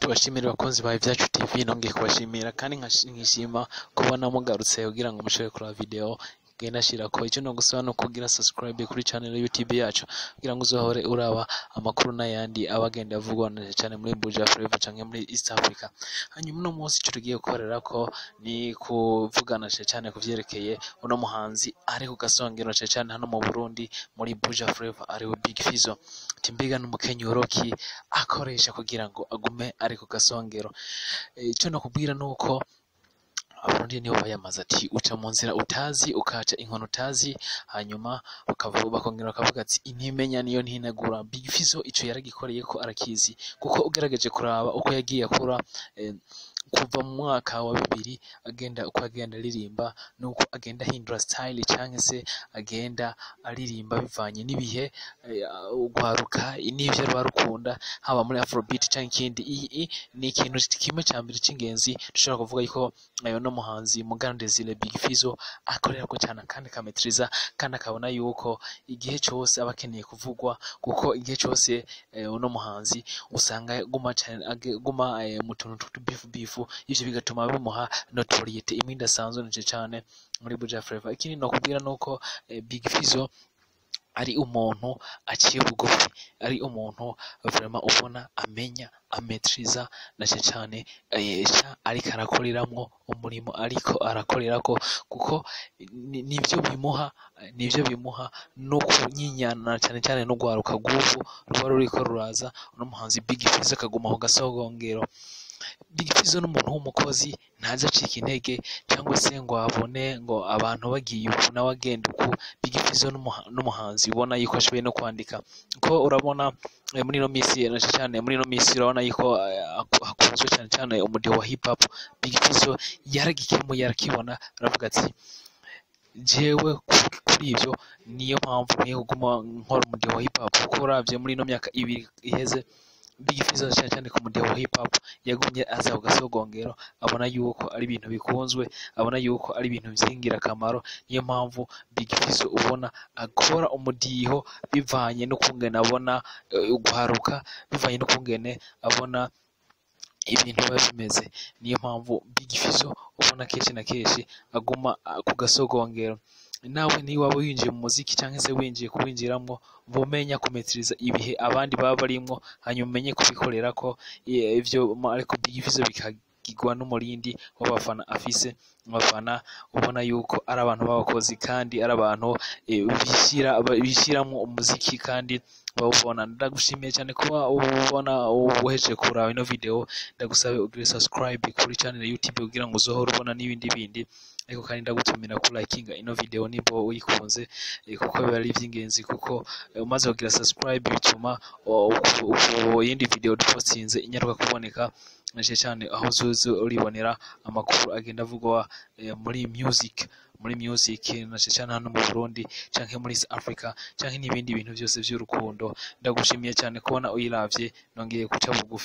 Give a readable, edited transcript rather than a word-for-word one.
Tubashimire bakunzi ba Ivyacu TV, nongeye kubashimira kandi nkishima kubona mugarutse kugira ngo mushobore kuraba video ngenda shirako. Icyo no gusaba no kugira subscribe kuri channel ya YouTube yacu kugira ngo uzohore uraba amakuru n'ayandi aba agenda avugwa na cyane muri Buja Flava canke muri East Africa. Hanyuma uno munsi ico tugiye gukorerako ni kuvugana cyane ku vyerekeye uno muhanzi ari ku gasongero cyane hano mu Burundi muri Buja Flava, ariwe Big Fizzo. Ati mbega n'umukenyuro ki akoresha kugira ngo agume ari ku gasongero? Ico nokubwira nuko Abarundi nibo bayamaze ati uca mu nzira utazi ukaca inkono utazi, hanyuma bakongera bakavuga ati intimenya niyo ntinegura. Big Fizzo ico yaragikoreye ko arakizi, kuko ugerageje kuraba uko yagiye akura kuva mu mwaka wa 2000 agenda uko agenda aririmba nuko agenda ahindura style canke se agenda aririmba bivanye n'ibihe, ugwaruka n'ivyo ruba rukunda, haba muri afrobeat canke ikindi. Iyi ni ikintu kimwe ca mbere c'ingenzi dushobora kuvuga yuko ayo no muhanzi Mugana Desire Big Fizzo akorerako cyane kandi akametriza, kandi akabona yuko igihe cose aba akeneye kuvugwa, kuko igihe cose uno muhanzi usanga guma cane guma mu tuntu tw'utubifu bifu, ivyo bigatuma bimuha notoriety imwe idasanzwe nce cane muri Buja Flava. Ikindi nokubwira nuko Big Fizzo ari umuntu aciye bugufi, ari umuntu vraiment ubona amenya ametriza na cane ariko arakoreramwo umurimo ariko arakorerako, kuko nivyo bimuha, nivyo bimuha no kunyinyana cane cane n'ugwaruka rw'ubu ruba ruriko ruraza. Uno muhanzi Big Fizzo akaguma ku gasongero. Big Fizzo n'umuntu w'umukozi, ntaza acika intege cyangwa se ngo abone ngo abantu bagiye uku nawe agenda uku. Big Fizzo n'umuhanzi ubona yuko ashoboye no kwandika, ko urabona muri ino misi na cyane muri ino misi urabona yuko hakunzwe cyane cyane umudiho wa hip hop. Big Fizzo yaragikemuye, arakibona, aravuga ati jewe kuri ivyo niyo mpamvu nkwiye kuguma nkora umudiho wa hip hop, kuko uravye muri ino myaka 2 iheze Big Fizzo cyane cyane ku mudiho wa hip hop yagumye aza ku gasogongero, abona yuko ari ibintu bikunzwe, abona yuko ari ibintu vy'ingirakamaro. Niyo mpamvu Big Fizzo ubona akora umudiho bivanye n'ukungene abona ugwaruka, bivanye n'ukungene abona ibintu biba bimeze. Niyo mpamvu Big Fizzo ubona kenshi na kenshi aguma ku gasogongero. Nawe niba waba winjiye mu muziki canke se winjiye kuwinjiramwo, bumenya kumetiriza ibihe abandi baba barimwo, hanyuma umenye kubikorerako ivyo. Ariko Big Fizzo bikagirwa n'umurindi w'abafana afise, abafana ubona yuko ari abantu b'abakozi kandi ari abantu bishiramwo umuziki kandi bawubona. Ndagushimiye cyane kuba ubona uhejeje kuraba ino video. Ndagusabe ugire subscribe kuri channel ya YouTube kugira ngo uzohore ubona n'ibindi bindi, ariko kandi ndagutumira ku likinga ino video niba uyikunze, kuko biba ari ivy'ingenzi, kuko umaze kugira subscribe bituma iyindi video dupostinze inyaruka kuboneka nje cyane, aho uzoza uribonera amakuru agenda avugwa muri music, muri music na cyane hano mu Burundi canke muri East Africa canke n'ibindi bintu byose vy'urukundo. Ndagushimiye cyane kubona uyiravye, nongeye kuca bugufi.